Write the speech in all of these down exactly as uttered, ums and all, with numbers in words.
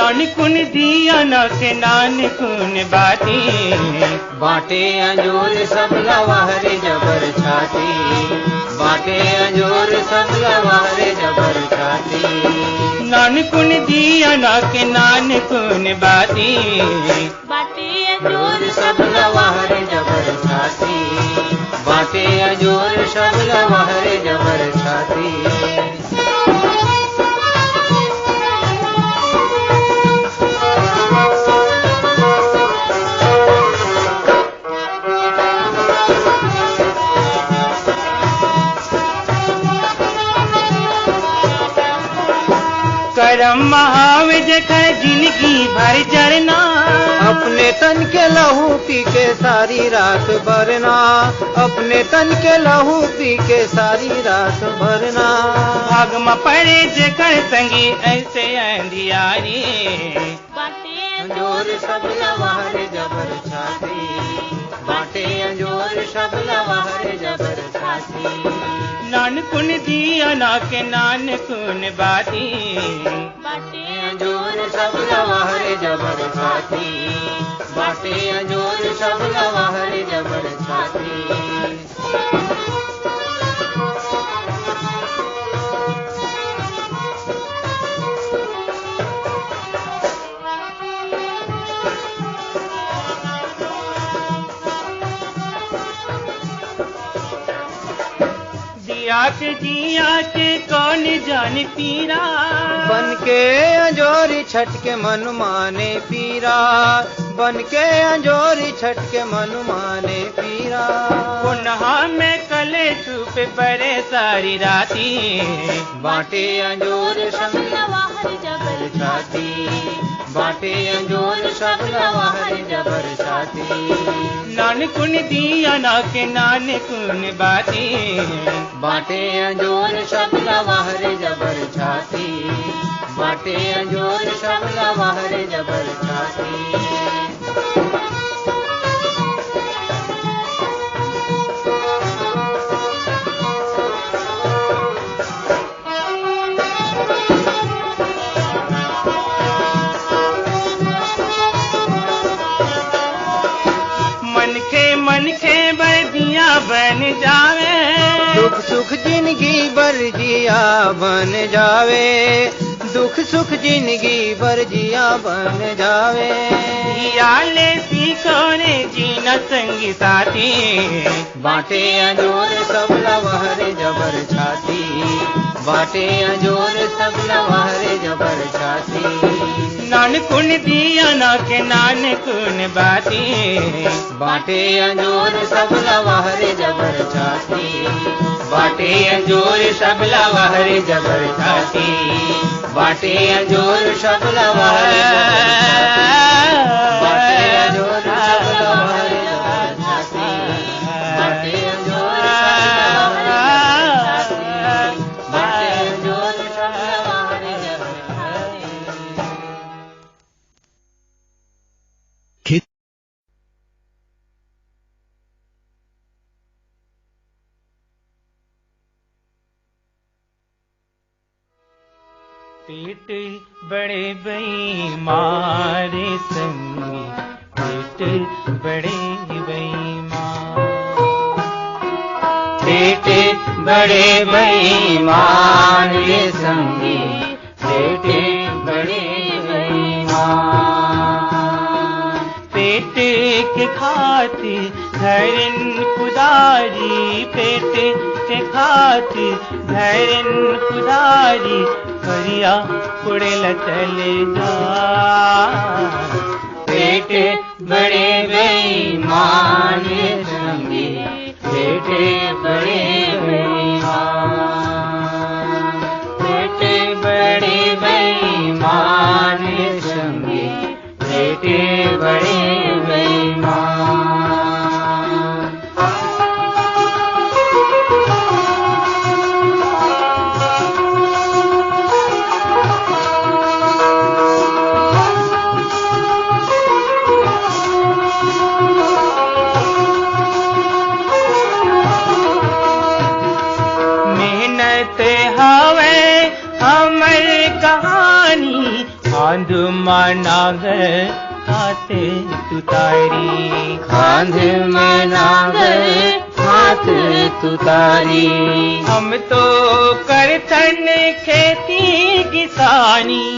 नानकुन दिया ना के नानकुन बाती। बाटे अंजोर सबला वहरे जबर छाती। बाटे अंजोर सबला वहरे जबर छाती। नानकुन दिया ना के नानकुन बाती। बाटे अंजोर सबला वहरे जबर छाती। बाटे अंजोर सबला वहरे जबर छाती। करम महावे जेकर जिनगी भर जरना। अपने तन के लहू पी के सारी रात भरना। अपने तन के लहू पी के सारी रात भरना। भाग म पड़े जेकर संगी ऐसे अंधियारी। बाटे अंजोर सबला वहरे जबर छाती। बाटे अंजोर सबला वहरे जबर छाती। नानकुन दिया ना के नानकुन बाती। बाटे अंजोर सबला वहरे जबर छाती। बाटे अंजोर सबला वहरे जबर छाती। दिया के जिया के कौन जानी पीरा। बन के अंजोरी छठ के मनु माने पीरा। बन के अंजोरी छठ के मनु माने पीरा। कोनहा में कलेसु पे परे सारी राती। बाटे अंजोर सबला वहरे जबर छाती। बाटे अंजोर सबला वहरे जबर छाती। नानकुन दिया ना के नानकुन बाती। बाटे अंजोर सबला वहरे जबर छाती। बाटे अंजोर सबला वहरे जबर छाती। मनखे मनखे बर दिया बन जावे। दुख सुख जिनगी बर जिया बन जावे। दुख सुख जिनगी बर जिया बन जावे। जिया ले सीखो रे जीना संगी साथी। बाटे अंजोर सबला वहरे जबर छाती। बाटे अंजोर सबला वहरे जबर छाती। नानकुन दिया ना के नानकुन बाती। बाटे अंजोर सबला वहरे जबर छाती। बाटे अंजोर सबला वहरे जबर छाती। बाटे अंजोर सबला वहरे जबर छाती। बाटे अंजोर सबला वहरे जबर छाती। बाटे अंजोर सबला वहरे जबर छाती। बाटे अंजोर सबला वहरे जबर छाती। पेट बड़े बेईमान संगी, पेट बड़े बेईमान। पेट बड़े बेईमान रे संगी, पेट बड़े बेईमान। पेट के खातिर धरिन कुदारी, पेट के खातिर धरिन कुदारी, करिया कुड़ेल चले जा। पेट बड़े बेईमान संगी, पेट बड़े बेईमान, पेट बड़े बेईमान संगी, पेट बड़े बेईमान। मेहनत हवे हमर कहानी, खांध म नांगर हाथ तुतारी, खांध म नांगर हाथ तुतारी। हम तो करथन खेती किसानी,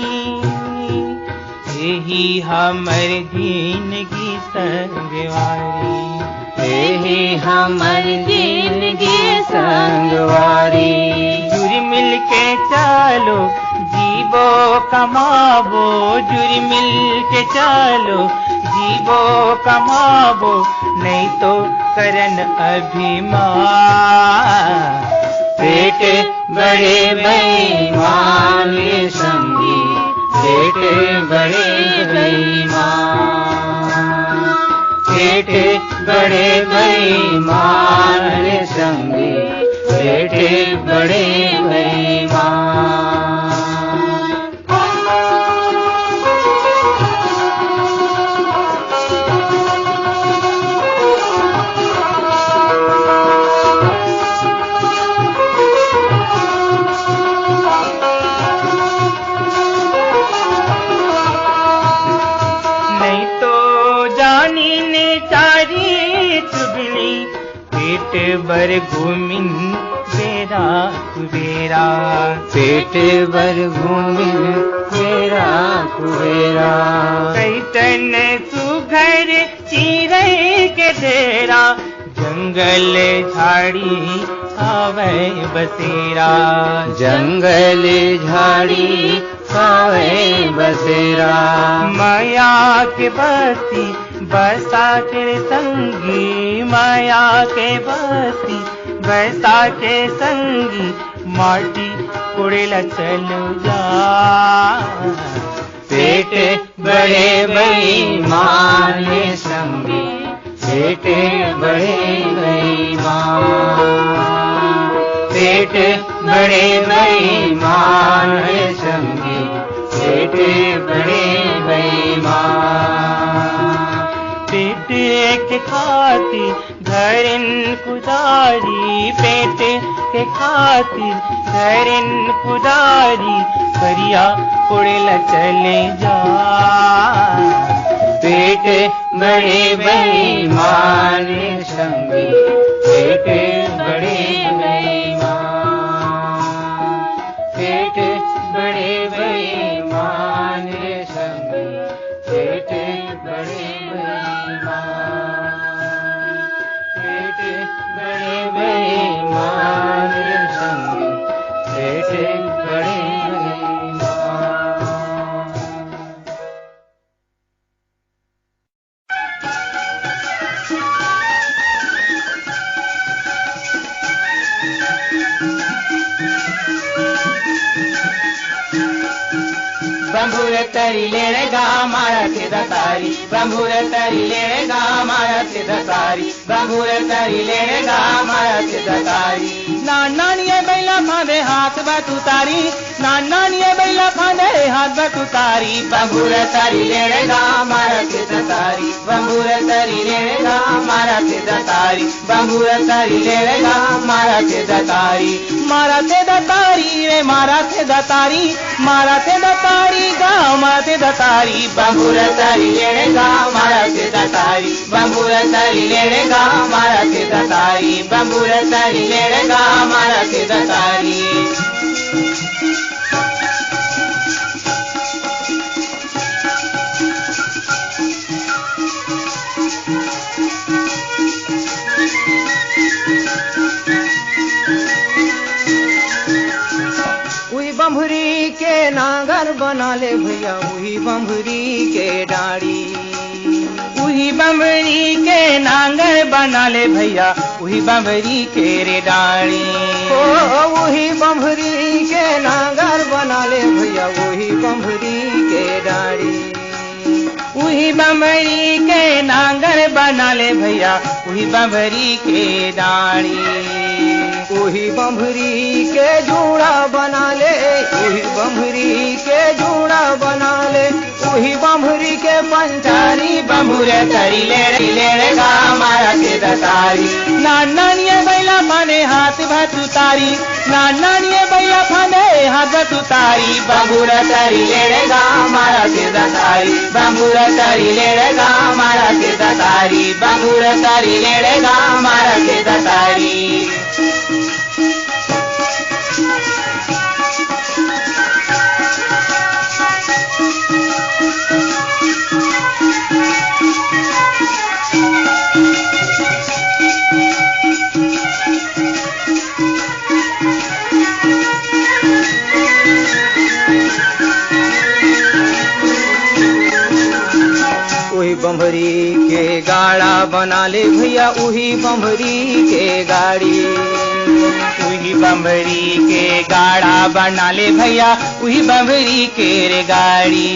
यही हमर जिनगी संगवारी। एही हमर जिनगी संगवारी। जुरि मिल के चलो, जीबो कमाबो, जुरि मिल के चलो, जीबो कमाबो, नहीं तो करन अभिमान। पेट बड़े बेईमान रे संगी, पेट बड़े बेईमान, पेट बड़े बेईमान रे संगी, पेट बड़े बेईमान। नहीं तो जानी ने चारी चुगली, पेट बर घूमिन बेरा कुबेरा। पेट बर घूमिन बेरा कुबेरा। कैसन सुघर चिरई के डेरा, जंगल झाड़ी हावय बसेरा। जंगल झाड़ी हावय बसेरा। मया के बस्ती बसा के संगी, मया के बस्ती बसा के संगी, माटी कोड़े ला चलो जा। पेट बड़े बेईमान रे संगी, पेट बड़े बेईमान, पेट बड़े बेईमान रे संगी, पेट बड़े बेईमान। पेट के खातिर धरिन कुदारी, पेट के खातिर धरिन कुदारी, करिया कोड़े ला चले जा। पेट बड़े बेईमान संगी, पेट बड़े बेईमान, पेट बड़े बेईमान संगी, पेट बड़े बेईमान, पेट बड़े बेईमान रे संगी, पेट बड़े बेईमान। बंबुर तरी लेड़े गा मारा थे दतारी, बंबुर तरी लेड़े गा मारा थे दतारी, बंबुर तरी लेड़े गा मारा थे दतारी। नान नान ये बैला फांदे हाथ बा तुतारी, नान नान ये बैला फांदे हाथ बा तुतारी। बंबुर तरी लेड़े गा मारा थे दतारी, बंबुर तरी लेड़े गा मारा थे दतारी। बंबुर तरी लेड़े गा मारा थे दतारी, मारा थे दतारी रे, मारा थे दतारी, मारा थे दतारी गा मारा थे दतारी। बंबुर तरी लेड़े गा मारा थे दतारी, बंबुर तरी लेड़े गा मारा थे दतारी, बंबुर तरी लेड़े गा मारा थे दतारी। उही बंभरी के नांगर बना ले भैया, उही बंभरी के डाड़ी। उही बंभरी के नांगर बना ले भैया, उही बंभरी के रे डाड़ी। ओ, उही बंभरी के नांगर बना ले भैया, उही बंभरी के डाड़ी। उही बंभरी के नांगर बना ले भैया, उही बंभरी के डाड़ी। उही बंभरी के जूड़ा बना ले, उही बंभरी के जूड़ा बना ले, उही बंभरी के पंचारी। बंभुर तरी लेड़े, लेड़े गा मारा थे दतारी। नान नान ये बैला फांदे हाथ भात उतारी, नान नानिये बैला फांदे हाथ भात उतारी, बंबूरा तारी लेड़ेगा मारा के दतारी, बंबूरा तारी लेड़ेगा मारा के दतारी, बंबूरा तारी लेड़ेगा मारा के दतारी। उही बंभरी के गाड़ा बना ले भैया, उही बंभरी के गाड़ी। उही बंभरी के गाड़ा बना ले भैया, उही बंभरी के रे गाड़ी।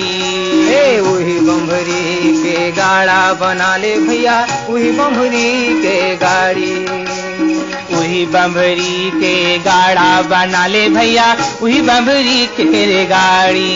ए, उही बंभरी के गाड़ा बना ले भैया, उही बंभरी के गाड़ी। उही बंभरी के गाड़ा बना ले भैया, उही बंभरी के रे गाड़ी।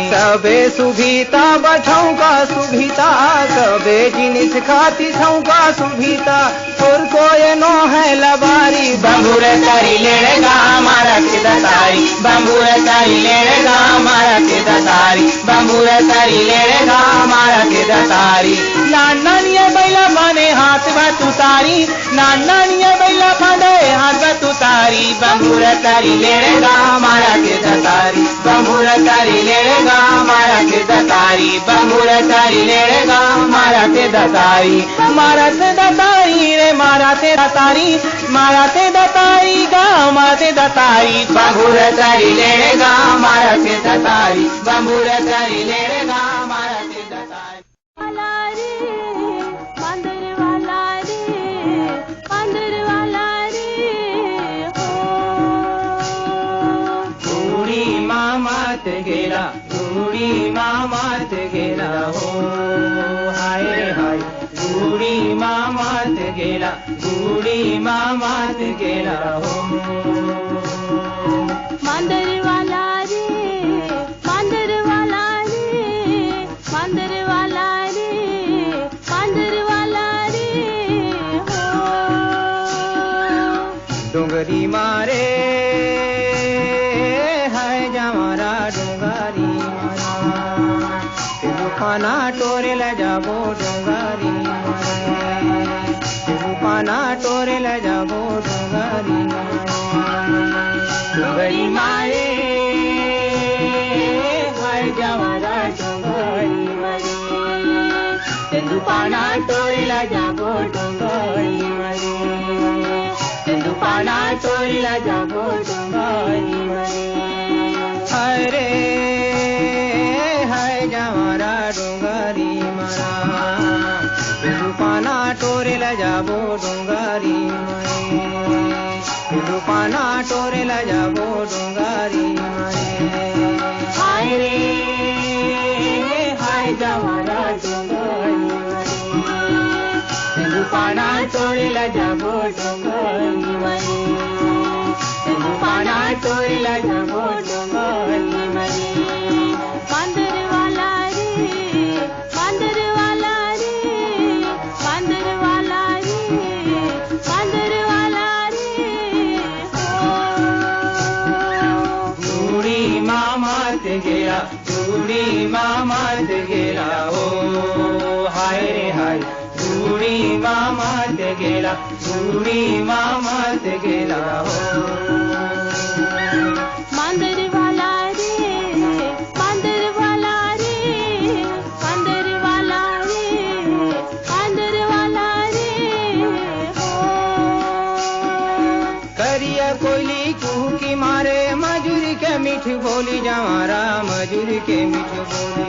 सबे सुभीता बठौका सुभीता, सबे जिनिस खाती ठौका सुभीता, तोर कोय नो है लबारी। बंबूरा तारी लेड़ेगा मारा के दतारी, बंबूरा तारी लेड़ेगा मारा के दतारी, बंबूरा तारी लेड़ेगा मारा के दतारी। नान नानिये बैला फांदे हाथ भात उतारी, नान नानिये बैला फांदे हाथ भात उतारी, बंबूरा तारी लेड़ेगा मारा के दतारी, बंबूरा तारी लेड़ेगा मारा के दतारी, बंबूरा तारी लेड़ेगा मारा के दतारी। मारा ते दतारी रे, मारा ते दतारी, मारा ते दतारी गा, मारा ते दतारी। बंबूरा तारी लेड़ेगा मारा ते दतारी, बंबूरा तारी लेड़ेगा मारा ते दतारी। वाला रे, बांदर वाला रे, बांदर वाला रे, हो। बूढ़ी मामा ते गेला, बूढ़ी मामा ते गेला हो, हाय रे हाय। बूढ़ी मामा ते गेला, बूढ़ी मामा ते गेला हो। बांदर वाला रे, बांदर वाला रे, बांदर वाला रे, बांदर वाला रे, हो। डोंगरी मारे हाय जवारा डोंगरी मारा, तेंदू पाना टोरे ला जाबो डोंगरी मारे, तेंदू पाना टोरे ला जाबो डोंगरी मारे। डोंगरी मारे हाय जवारा डोंगरी मारे, तेंदू पाना टोरे ला जाबो डोंगरी मारे, तेंदू पाना टोरे ला जाबो डोंगरी मारे। हाय रे हाय जवारा डोंगरी मारा, तेंदू पाना टोरे ला जाबो डोंगरी मारे, तेंदू पाना टोरे ला जाबो डोंगरी मारे। हाय रे हाय जवारा डोंगरी मारे, तेंदू पाना टोरे ला जाबो डोंगरी मारे, तेंदू पाना टोरे ला जाबो डोंगरी मारे। बांदर वाला रे, बांदर वाला रे, बांदर वाला रे, बांदर वाला रे, हो। बूढ़ी मामा ते गेला, बूढ़ी मामा ते गेला हो, हाय रे हाय। बूढ़ी मामा ते गेला, बूढ़ी मामा ते गेला हो। बांदर वाला रे, बांदर वाला रे, बांदर वाला रे, बांदर वाला रे, हो। करिया कोयली कुहकी मारे, मजूरी के मीठ बोली जवारा, मजूरी के मीठ बोली।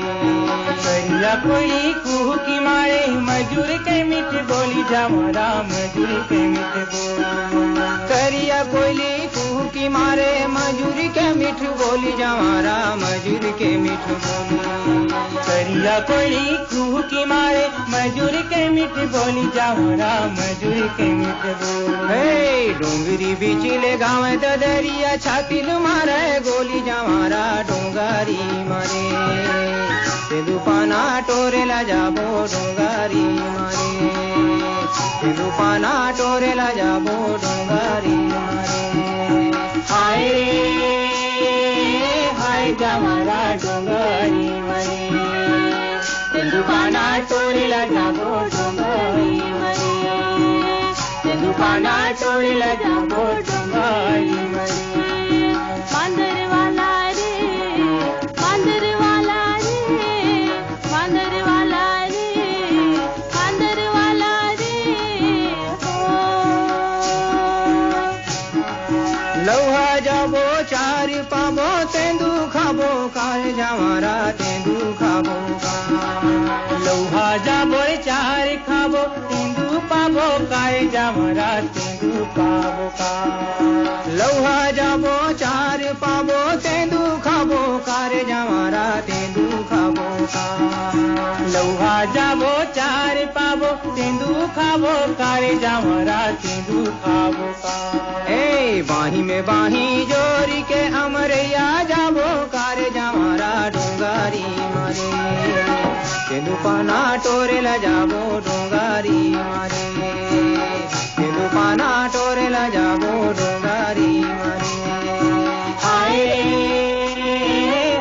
करिया कोयली कुहकी मारे, मजूरी के मीठ बोली जवारा, मजूरी के मीठ बोली। करिया कोयली कुहकी मारे, मजूरी के मीठ बोली जवारा, मजूरी के मीठ बोली। करिया कोयली कुहकी मारे, मजूरी के मीठ बोली जवारा, मजूरी के मीठ बोली। हे, डोंगरी बीच ले गाँव ददरिया, छाती ल मारे गोली जवारा डोंगरी मारे। तेंदू पाना टोरे ला जाबो डोंगरी मारे, तेंदू पाना टोरे ला जाबो डोंगरी जावरा डोंगरी मरे, तेंदू पाना टोरे ला जाबो डोंगरी मरे, तेंदू पाना टोरे ला जाबो डोंगरी मरे। मांदर वाला रे, मांदर वाला रे, मांदर वाला रे, मांदर वाला रे, हो। लौहा जाबो चार पाबो तेंदू खाबो, कारे जावरा तेंदू खाबो का। लौहा जाबो चार खाबो तेंदू पाबो, कारे जावरा तेंदू पाबो का। लौहा जाबो चार पाबो तेंदू खाबो, कारे जावरा तेंदू खाबो का। लौहा जाबो चार पाबो तेंदू खाबो, कारे जावरा तेंदू खाबो का। ए बाही में बाही जोरी के अमरैया जाबो, कारे जावरा डोंगरी मरे, तेंदू पाना टोरे ला जाबो डोंगरी मरे, तेंदू पाना टोरे ला जाबो डोंगरी मरे। हाय रे,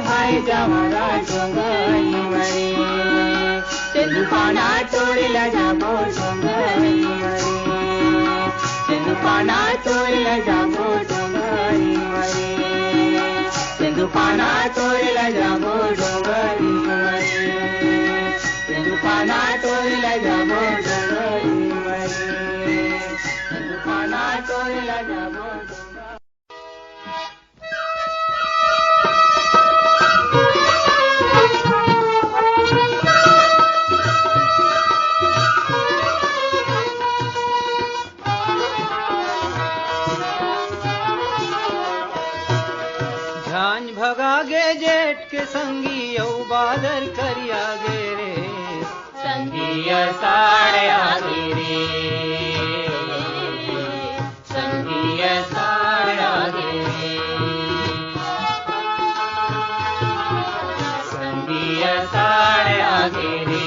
हाय जावरा डोंगरी मरे, तेंदू पाना टोरे ला जाबो डोंगरी मरे, तेंदू पाना टोरे ला जाबो डोंगरी मरे, तेंदू पाना टोरे ला जाबो डोंगरी मरे, तेंदू पाना टोरे ला जाबो डोंगरी मरे, तेंदू पाना टोरे ला जाबो डोंगरी। झांझ भगा गे जेठ के संगी, अउ बादर करिया गे रे। संगी असाढ़ आगे रे, संगी असाढ़ आगे रे, संगी असाढ़ आगे रे,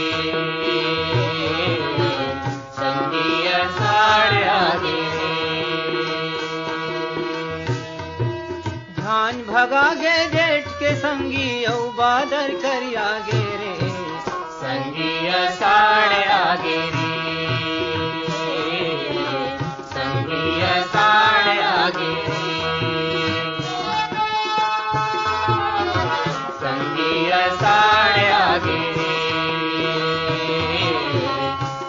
संगी असाढ़ आगे रे। झांझ भगा गे जेठ के संगी, अउ बादर करिया गे रे। संगी असाढ़ आगे रे, संगी असाढ़ आगे रे, संगी असाढ़ आगे रे,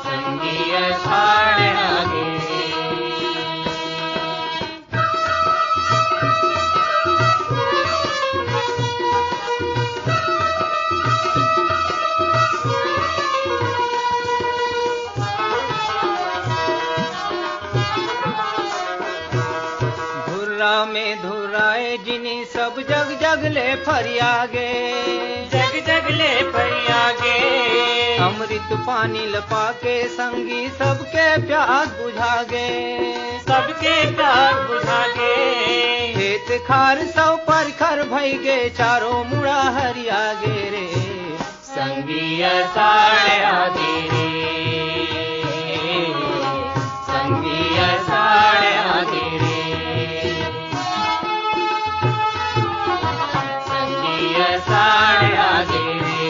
संगी असाढ़ आगे रे। धुर्रा में धुर्राए जिनी सब जग जग ले फरिया गे। जग जग ले फरिया गे। अमृत पानी ल पाके संगी सबके प्यास बुझा गे। सबके प्यास बुझा गे। खेत खार सब परखर भई गे, चारों मुड़ा हरिया गे रे। संगी असाढ़ आगे रे, संगी असाढ़ आगे रे, संगी असाढ़ आगे रे,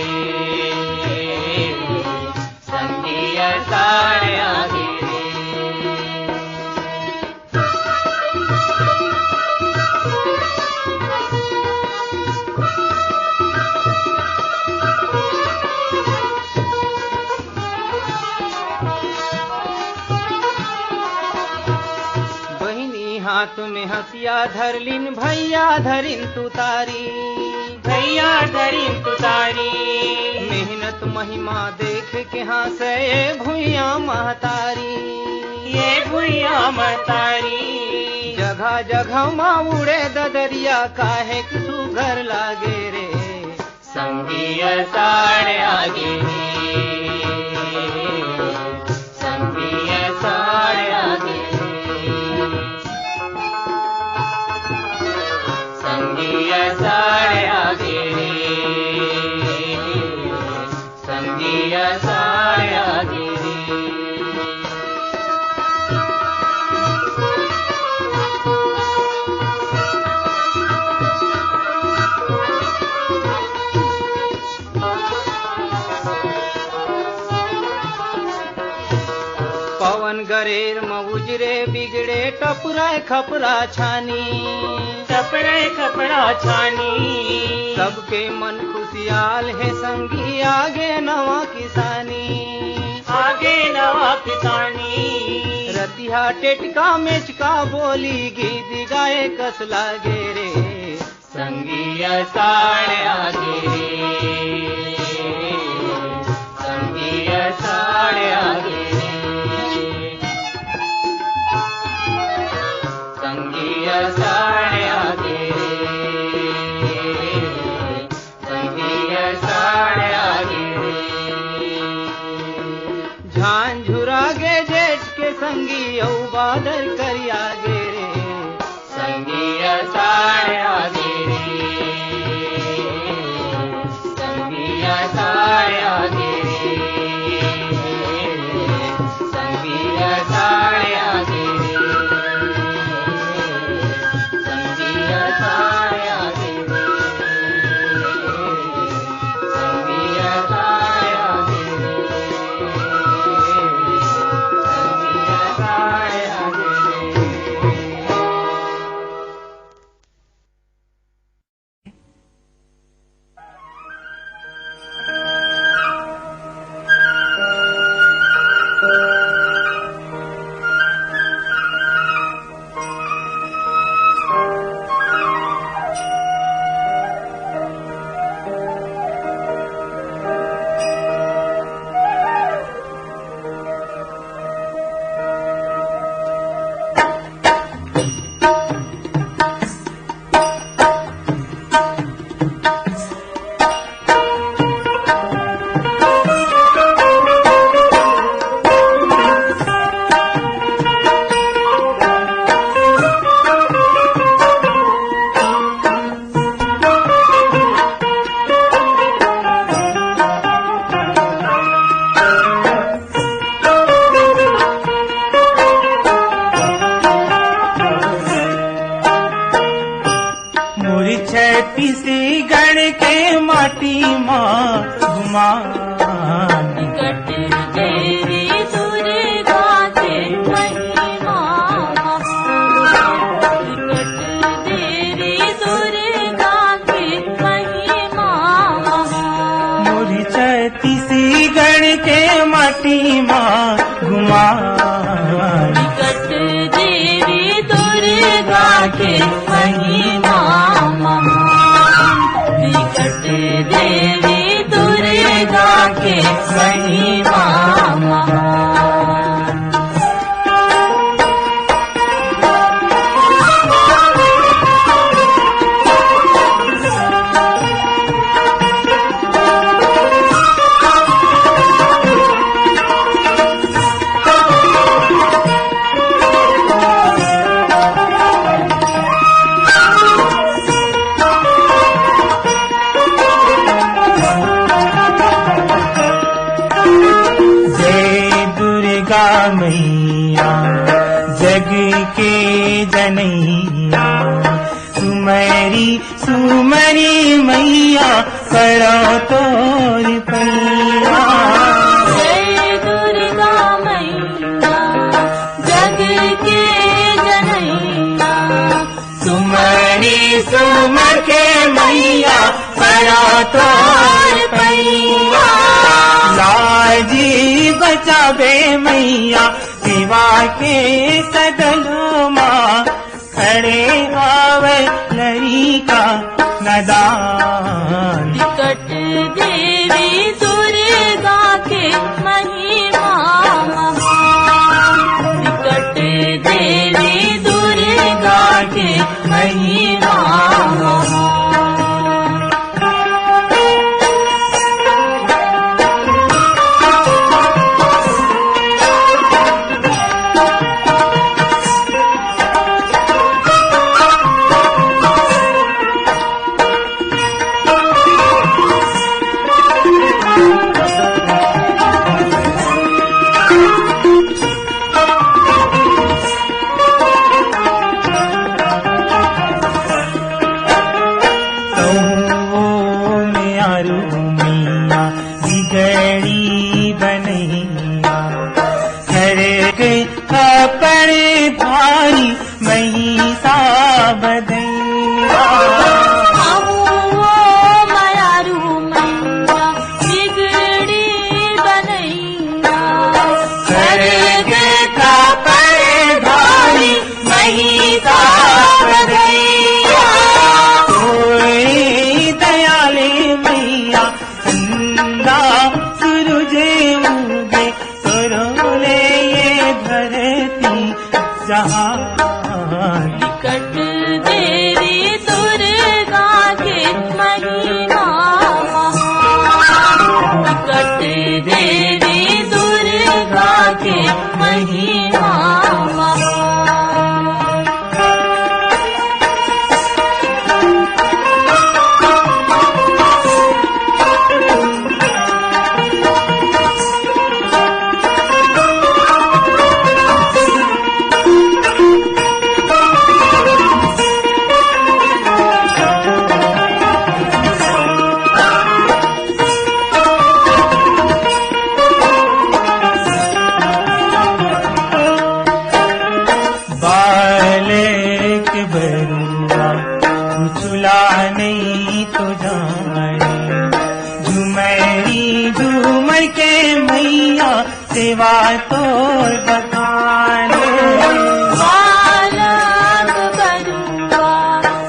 संगी असाढ़ आगे रे। बहिनी हाथ में हंसिया धरलिन, भैया धरिन तुतारी। भैया धरिन तुतारी। मेहनत महिमा देख के हाँसे ए भुइयां महतारी। ए भुइयां महतारी। जगह जगह मा उड़े ददरिया, काहेक सुघर लागे रे। संगी असाढ़ आगे रे, संगी असाढ़ आगे रे, संगी असाढ़ आगे रे, संगी असाढ़ आगे रे। शरीर म उजरे बिगड़े टपरा खपरा छानी। टपरा खपरा छानी। सबके मन खुशियाल हे संगी, आगे नवा किसानी। आगे नवा किसानी। रतिहा टेटका मेचका बोली, गीत गाए कस लागे रे। संगी असाढ़ आगे रे, संगी असाढ़ आगे रे, संगी असाढ़ आगे रे, संगी असाढ़ आगे रे। झांझुरा गे जेठ के संगी, अउ बादर करिया गे रे। संगी असाढ़ आगे रे, संगी असाढ़ आगे रे, संगी असाढ़ आगे रे, संगी असाढ़ आगे रे, संगी असाढ़ आगे रे, संगी असाढ़ आगे रे। मोर छत्तीसगढ़ के माटी मा घुमा। विकट देवी दुर्गा के महिमा महान। विकट देवी दुर्गा के महिमा महान। मोर छत्तीसगढ़ के माटी मा घुमा। विकट देवी दुर्गा के महिमा महान। विकट देवी दुर्गा के महिमा महान। जय दुर्गा मैया, जग के जनैया, सुमरी सुमरी मैया, करो तोर पैया। जय दुर्गा मैया, जग के जनैया। सुमरी सुमर के मैया, करो तोर पैया। लाजी बचाबे मैया, सेवा के सदन मा। खड़े हावय लरिका नदान। विकट देवी दुर्गा के महिमा महान। विकट देवी दुर्गा के महिमा महान। ला नहीं तो जाने, झुमरी झुमर के मैया सेवा तोर बखाने। बालक बरुआ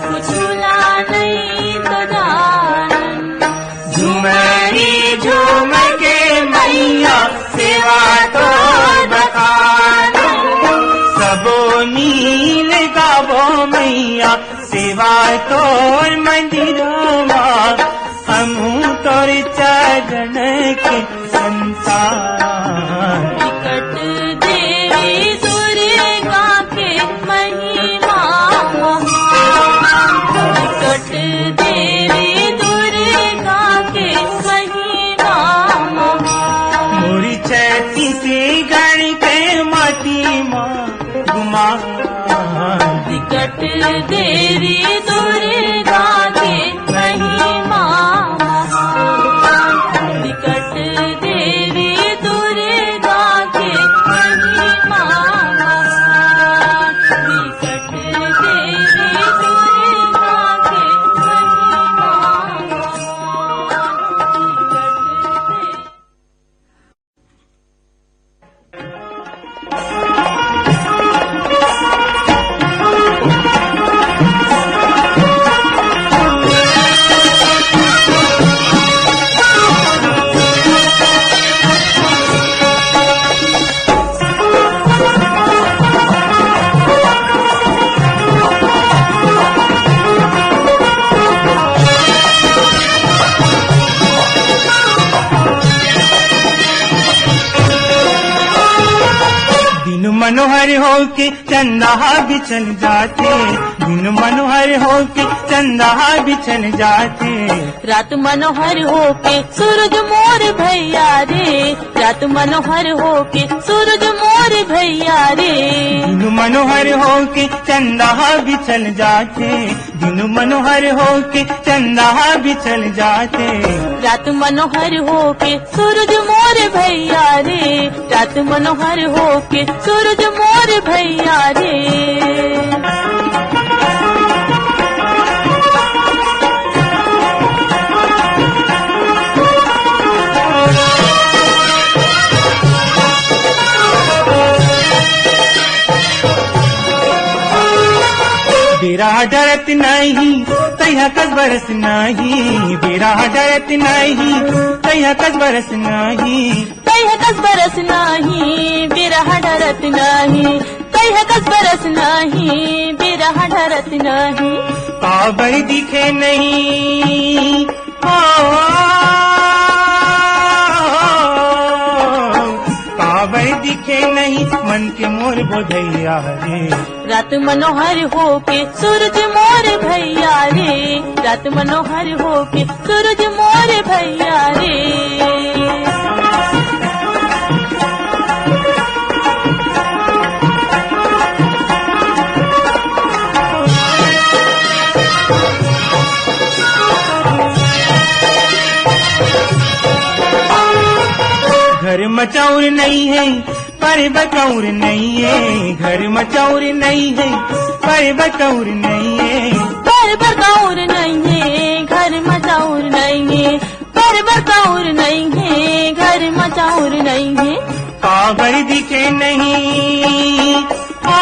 कुछु ला नहीं तो जाने, झुमरी झुमर के मैया सेवा तोर बखाने। सबो मिल गाबो मैया सेवा तोर मंदिर मा, हमू तोर चरण के संतान। विकट देवी दुर्गा के महिमा महान। विकट देवी दुर्गा के महिमा महान। मोरी छत्तीसगढ़ के माटी मा गुमान। विकट देवी दुर्गा के महिमा महान। विकट देवी दुर्गा के महिमा महान। विकट देवी दुर्गा के महिमा महान। विकट देवी दिन मनोहर होके चंदा हा बिछल जाथे, दिन मनोहर होके चंदा हा बिछल जाथे। रात मनोहर होके सूरज मोर भैया रे, रात मनोहर होके सूरज मोर भैया रे। दिन मनोहर होके चंदा हा बिछल जाथे, दिन मनोहर होके चंदा हा बिछल जाथे। रात मनोहर होके सूरज मोर भैया रे, रात मनोहर होके सूरज मोर भैया रे। बेरा डरत नहीं, तैहा कस बरस नहीं, बेरा डरत नहीं, तैहा कस बरस नहीं। तैहा कस बरस नहीं, बेरा डरत नहीं, तैहा कस बरस नहीं, बेरा डरत नहीं। काबर दिखे नहीं, ओ, काबर दिखे नहीं मन के मोर बोधैया रे। रात मनोहर होके सूरज मोर भैया रे, रात मनोहर होके सूरज मोर भैया रे। घर म चाउर नहीं है, पर बकौर नहीं है, घर म चाउर नहीं है, पर बकौर नहीं है। पर बकौर नहीं है, घर म चाउर नहीं है, पर बकौर नहीं है, घर म चाउर नहीं है। काबर दिखे नहीं, ओ,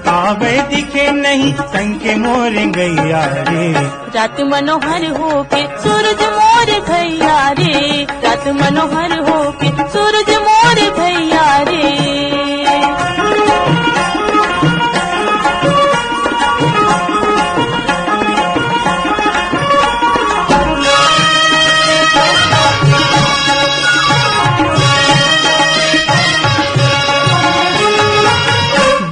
काबर दिखे नहीं संग के मोर गैया रे। रात मनोहर होके सूरज मोर भैया रे, रात मनोहर होके सूरज मोर भैया रे।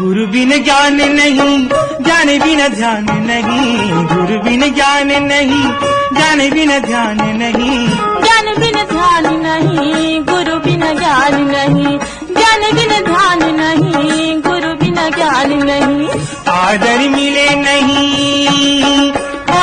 गुरु बिन ज्ञान नहीं, ज्ञान बिन ध्यान नहीं, गुरु बिन ज्ञान नहीं, ज्ञान बिन ध्यान नहीं। ज्ञान बिन ध्यान नहीं, गुरु बिन ज्ञान नहीं, ज्ञान बिन ध्यान नहीं, गुरु बिन ज्ञान नहीं। आदर मिले नहीं, ओ,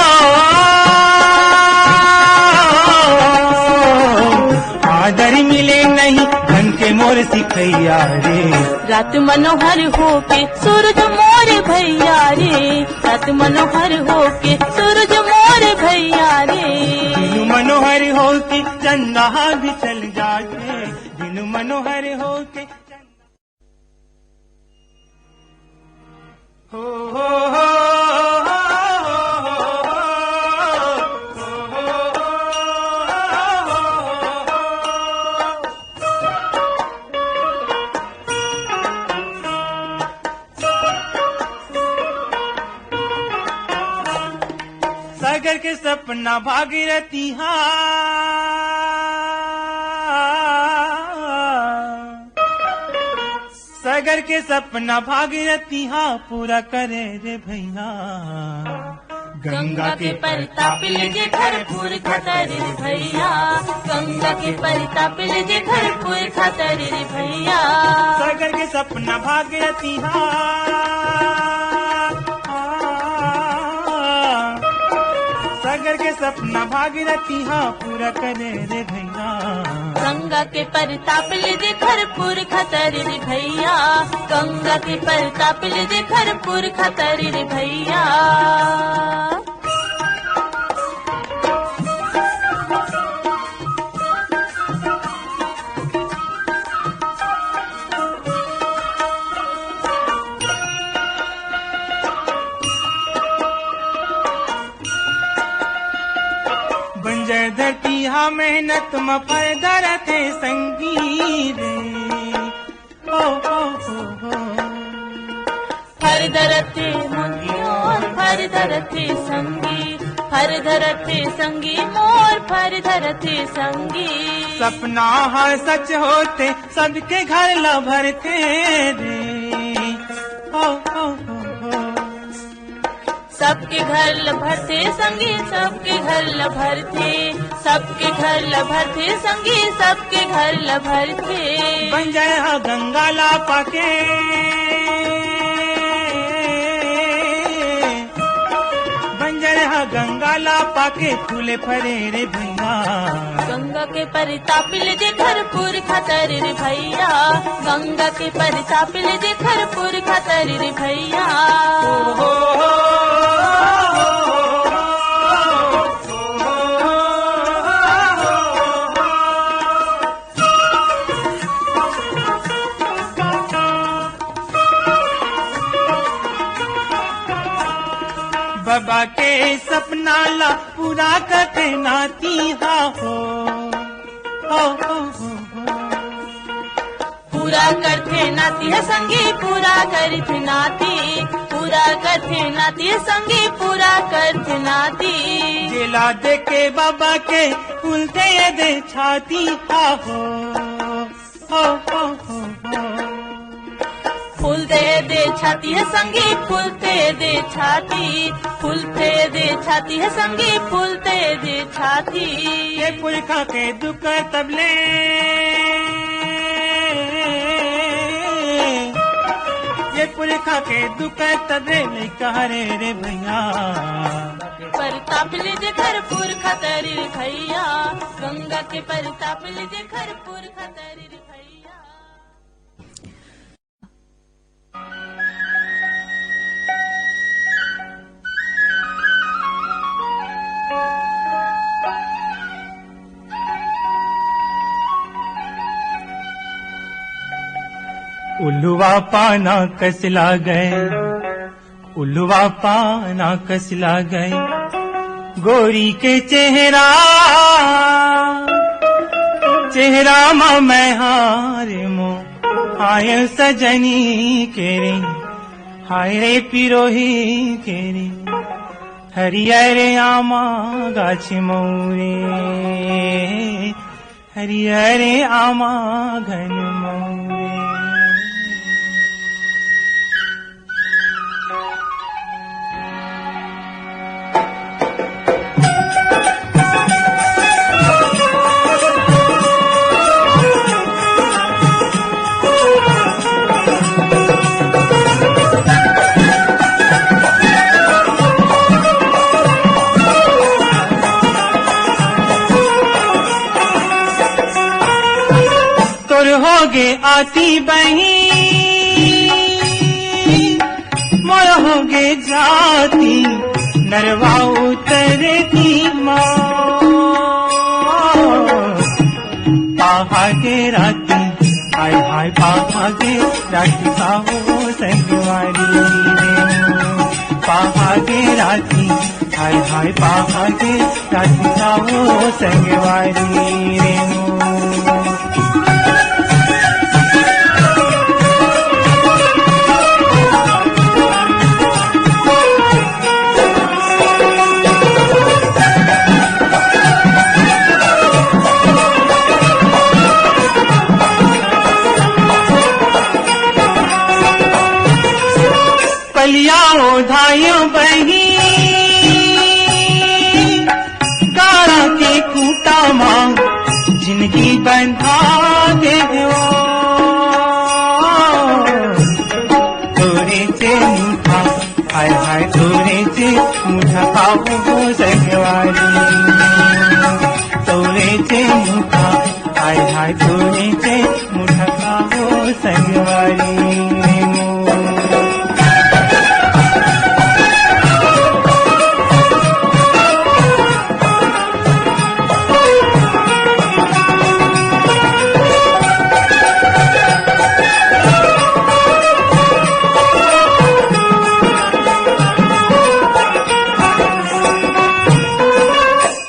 आदर मिले नहीं, धन के मोर सिखैया रे। रात मनोहर होके सूरज मोर भैया रे, रात मनोहर होके सूरज मोर भैया रे। दिन मनोहर होके चंदा भी चल जाथे, दिन मनोहर होके चंदा। हो, हो, हो। सागर के सपना भागीरथी हा, सागर के सपना भागीरथी हा पूरा करे रे भैया। गंगा के परताप ले जे घर पुरखा तरे रे भैया, गंगा के परताप ले जे घर पुरखा तरे रे भैया। सागर के सपना भागीरथी हा, सागर के सपना भागीरथी हा पूरा करे रे भैया। गंगा के परताप ले जे घर पुरखा तरे रे भैया, गंगा के परताप ले जे घर पुरखा तरे रे भैया। बंजर धरती हा मेहनत म फर धरथे संगी रे। ओ, ओ, ओ, ओ। फर धरथे मोर, फर धरथे संगी, फर धरथे संगी मोर, फर धरथे संगी। सपना हा सच होथे, सबके घर ला भरथे रे। ओ, ओ, ओ, ओ। सबके घर ल भरथे संगी, सबके घर ल भरथे, सबके घर ल भरथे संगी, सबके घर ल भरथे। बंजर ह गंगा ला पाके, बंजर ह गंगा ला पाके फूले फरे रे भैया। गंगा के परताप ले जे घर पुरखा तरे रे भैया, गंगा के परताप ले जे घर पुरखा तरे रे भैया। बाबा के सपना ला पूरा करथे नाती हा हो। हो, हो, हो, हो। पूरा करथे नाती ह संगी, पूरा करथे नाती, पूरा करथे नाती ह संगी, पूरा करथे नाती। जेला देखे बाबा के फूलथे दे छाती हा हो। हो, हो, हो, हो। फूलथे दे छाती ह संगी, फूलथे दे छाती, फूलथे दे छाती ह संगी, फूलथे दे छाती। ये पुरखा के दुख तबले, ये पुरखा के दुख तबले नहीं कह रे, रे भैया। परताप ले जे घर पुरखा तरे रे भैया, गंगा के परताप ले जे घर पुरखा तरे रे भैया। उल्लुआ पाना कस लागे, उल्लुआ पाना कस लागे, गोरी के चेहरा, चेहरा म मैं हार मो, हाय सजनी के रे, हाय रे पिरोही के रे, हरियर आमा गाछ मौरे, हरियर आमा घन मौरे। तोर हो के आती बही, मोर होगे जाती, नरवा उतरती माँ। पहागे राती, हाय हाय पहागे राती, का हो संगवारी रे। पहागे राती, हाय हाय पहागे राती, का हो संगवारी रे। पलिया ओढ़ायो बही, गारा के खूंटा मा जिंदगी बंधा दे हो। तोरे से मुठा, हाय हाय, तोरे से मुठा पाओ संगवारी। तोरे से मुठा, हाय हाय, तोरे से मुठा पाओ संगवारी।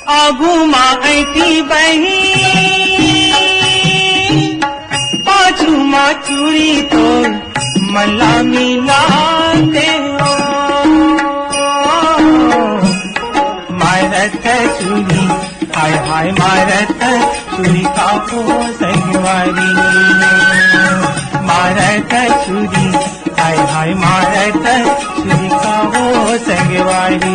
आगू मा ऐती बही, पाछू मा चूड़ी तोर, मला मिला दे हो। मारत चूड़ी, हाय हाय मारत चूड़ी, का हो संगवारी। मारत चूड़ी, हाय हाय मारत चूड़ी, का हो संगवारी।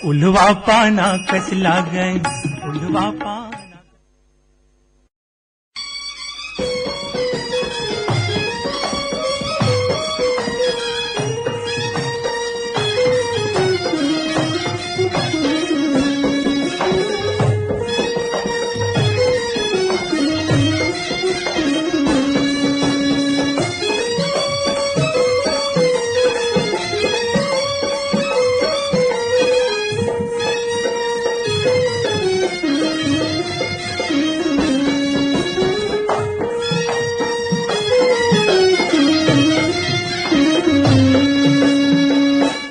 उल्हवा पाना कस लागय, उल्हवा पाना।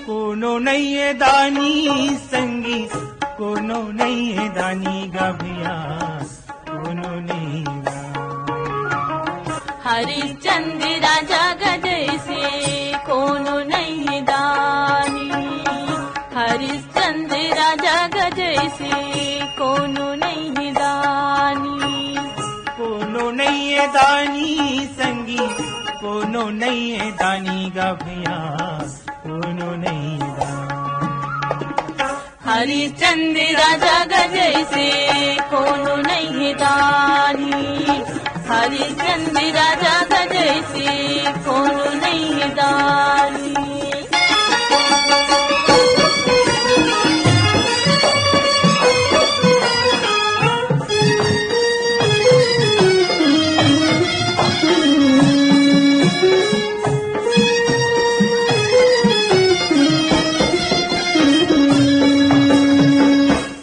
कोनो नइये दानी संगी, कोनो नइये दानी गा भैया, कोनो नइये दानी। हरिश्चंद्र राजा गा जइसे कोनो नइये दानी। हरिश्चंद्र राजा गा जइसे कोनो नइये दानी। कोनो नइये दानी संगी, कोनो नइये दानी गा भैया, कोनो नइये दानी। हरिश्चंद्र राजा गा जइसे कोनो नइये दानी। हरिश्चंद्र राजा गा जइसे कोनो नइये दानी।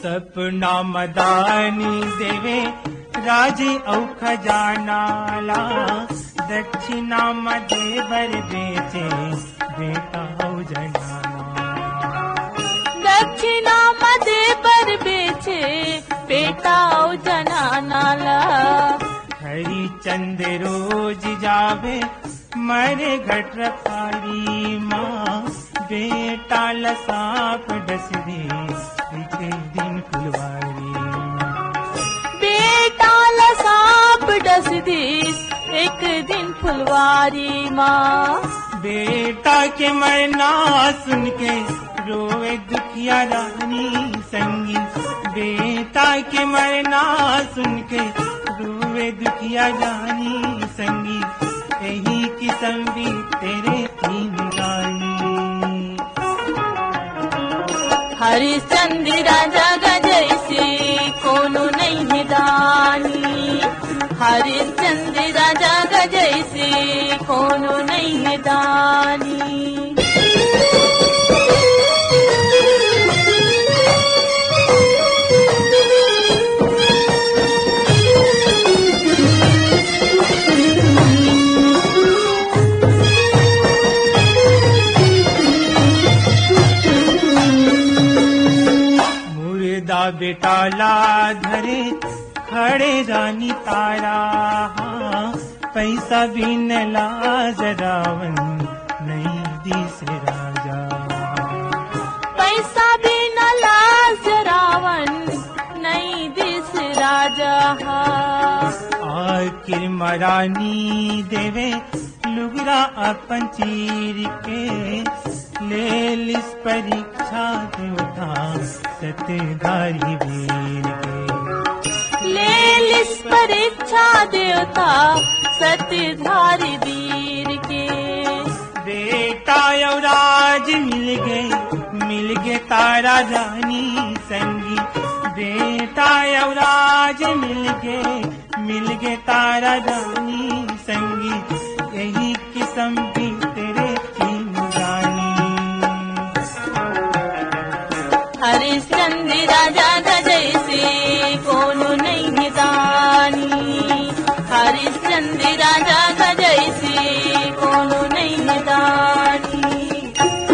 सपना म दानी देवे राज अउ खजाना ला, दक्षिणा म दे बर बेचे बेटा अउ जनाना। दक्षिणा म दे बर बेचे बेटा अउ जनाना ला। हरिचंद रोज जावे मरे घट रखारी माँ, बेटा ल सांप डस दे एक दिन फुलवारी माँ। बेटा ल सांप डस दे एक दिन फुलवारी माँ। बेटा के मरना सुन के रोवे दुखिया रानी संगी, बेटा के मरना सुन के। रोवे दुखिया रानी संगी, यही किसम भी तेरे तीन रानी। हरिश्चंद्र राजा का जैसे कोनो नहीं है दानी। हरिश्चंद्र राजा का जैसे कोनो नहीं है दानी। मुर्दा बेटा ला धरे खड़े रानी तारा, हाँ, पैसा बिन लाज रावन नहीं दिस राजा। पैसा बिन लाज रावन नहीं दिस राजा। आखिर म रानी देवे लुगरा अपन चीर के, ले लिस परीक्षा देवता सतधारी वीर के। ले लिस परीक्षा देवता सतधारी वीर के। बेटा अउ राज मिल गे, मिल गे तारा रानी संगी। बेटा अउ राज मिल गे, मिल गे तारा रानी संगी। यही किसम भी तेरे तीन रानी। हरिश्चंद्र राजा का जैसे कोनो नहीं है दानी। हरिश्चंद्र राजा का जैसे कोनो नहीं है दानी।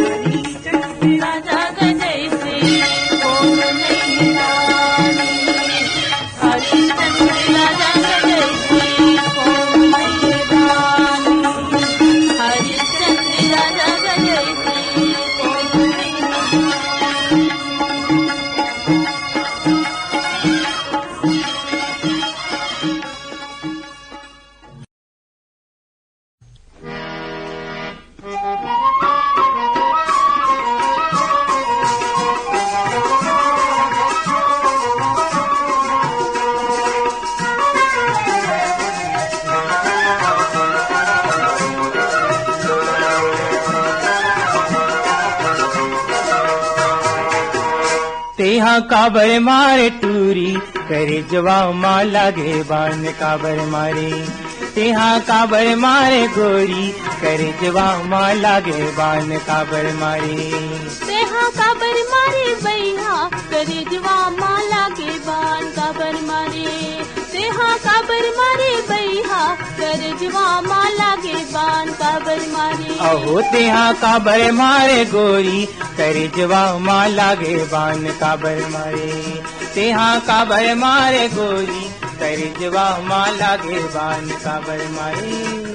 हरिश्चंद्र राजा का जैसे कोनो नहीं है दानी। हरिश्चंद्र राजा का जैसे कोनो नहीं है दानी। हरिश्चंद्र राजा का जैसे कोनो नहीं है दानी। तेहा काबर मारे टूरी, करेजवा मा लागे बान काबर मारे। तेहा काबर मारे गोरी, करेजवा मा लागे बान काबर मारे। तेहा काबर मारे बइहा, करेजवा मा लागे बान काबर मारे। तेहा काबर मारे बइहा, करेजवा मा लागे बान काबर मारे। अहो तेहा काबर मारे गोरी, करेजवा मा लागे बान काबर मारे। तेहा काबर मारे गोरी, करेजवा मा लागे बान काबर मारे।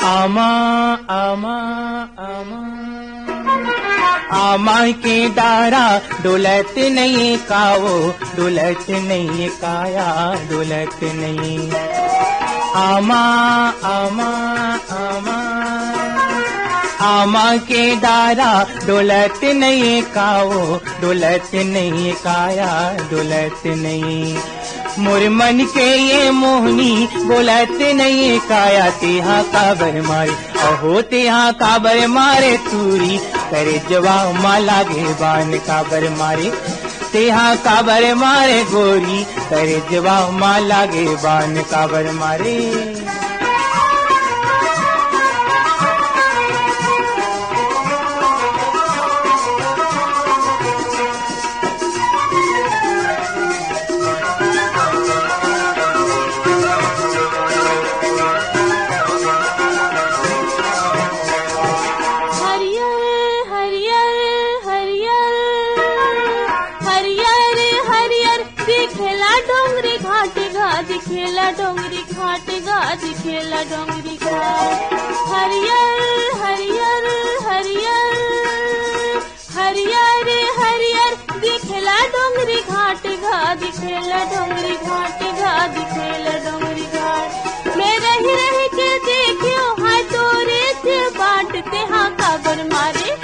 आमा, आमा, आमा, आमा के डारा डोलत नहीं कावो, डोलत नहीं काया, डोलत नहीं। आमा, आमा, आमा, आमा के डारा डोलत नहीं कावो, डोलत नहीं काया, डोलत नहीं। मोर मन के ये मोहनी बोलत नहीं काया, तेहा काबर मारे, अहो तेहा काबर मारे टूरी, करेजवा मा लागे बान काबर मारे। तेहा काबर मारे गोरी, करेजवा मा लागे बान काबर मारे। हरियर, हरियर, हरियर, हरियर, हरियर दिखेला डोंगरी घाटी घाटी। खेला डोंगरी घाट गा, दिखेला डोंगरी घाट। हरियर, हरियर, हरियर, हरियर रे हरियर, दिखेला डोंगरी घाट गा, दिखेला डोंगरी घाट गा, दिखेला डोंगरी घाट। मैं रही रही के देखियो, हाय तोरे से बांट, तेहा काबर मारे,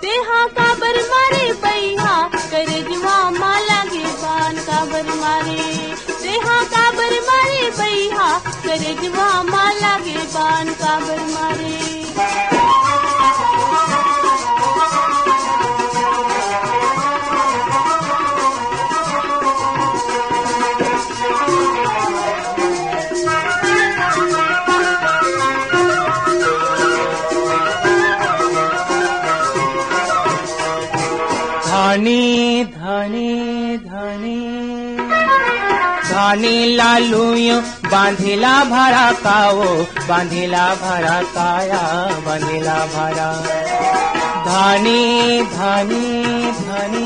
तेहा काबर मारे बइहा, करेजवा मा लागे बान काबर मारे, तेहा काबर मारे बइहा, करेजवा मा लागे बान काबर मारे। धानी, धानी, धानी, धानी लालू यो बांधेला भरा काओ, बांधेला भरा काया, बांधेला भरा। धानी, धानी, धानी,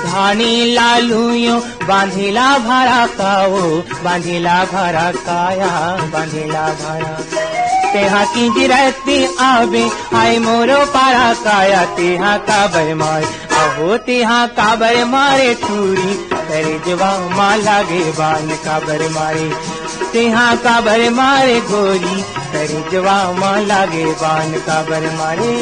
धानी लालू यो बांधेला भरा काओ, बांधेला भरा काया, बांधेला भरा। तेहा किंजरती आबे, हाय मोरो पारा काया, तेहा काबर माय अहो तेहा काबर मारे टूरी, करेजवा मा लागे बान काबर मारे। तेहा काबर मारे गोरी, करेजवा मा लागे बान काबर मारे।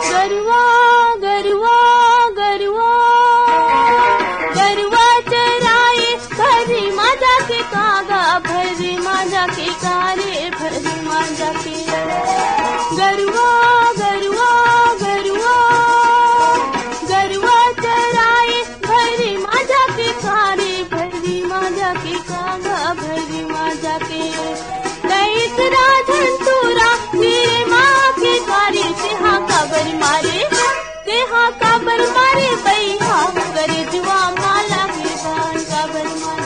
गरुआ, गरुआ, गरुआ, गरुआ चराए भर्री मा जाके कागा, भर्री मा जाके कारे, भर्री मा जाके। गरुआ, गरुआ, गरुआ, गरुआ चराए भर्री मा जाके कारे, भर्री मा जाके कागा, भर्री मा जाके। कइस राजन टूरा, मेरे माँ के कारी, तेहा काबर मारे, तेहा काबर मारे बइहा, करेजवा मा लागे बान काबर मारे।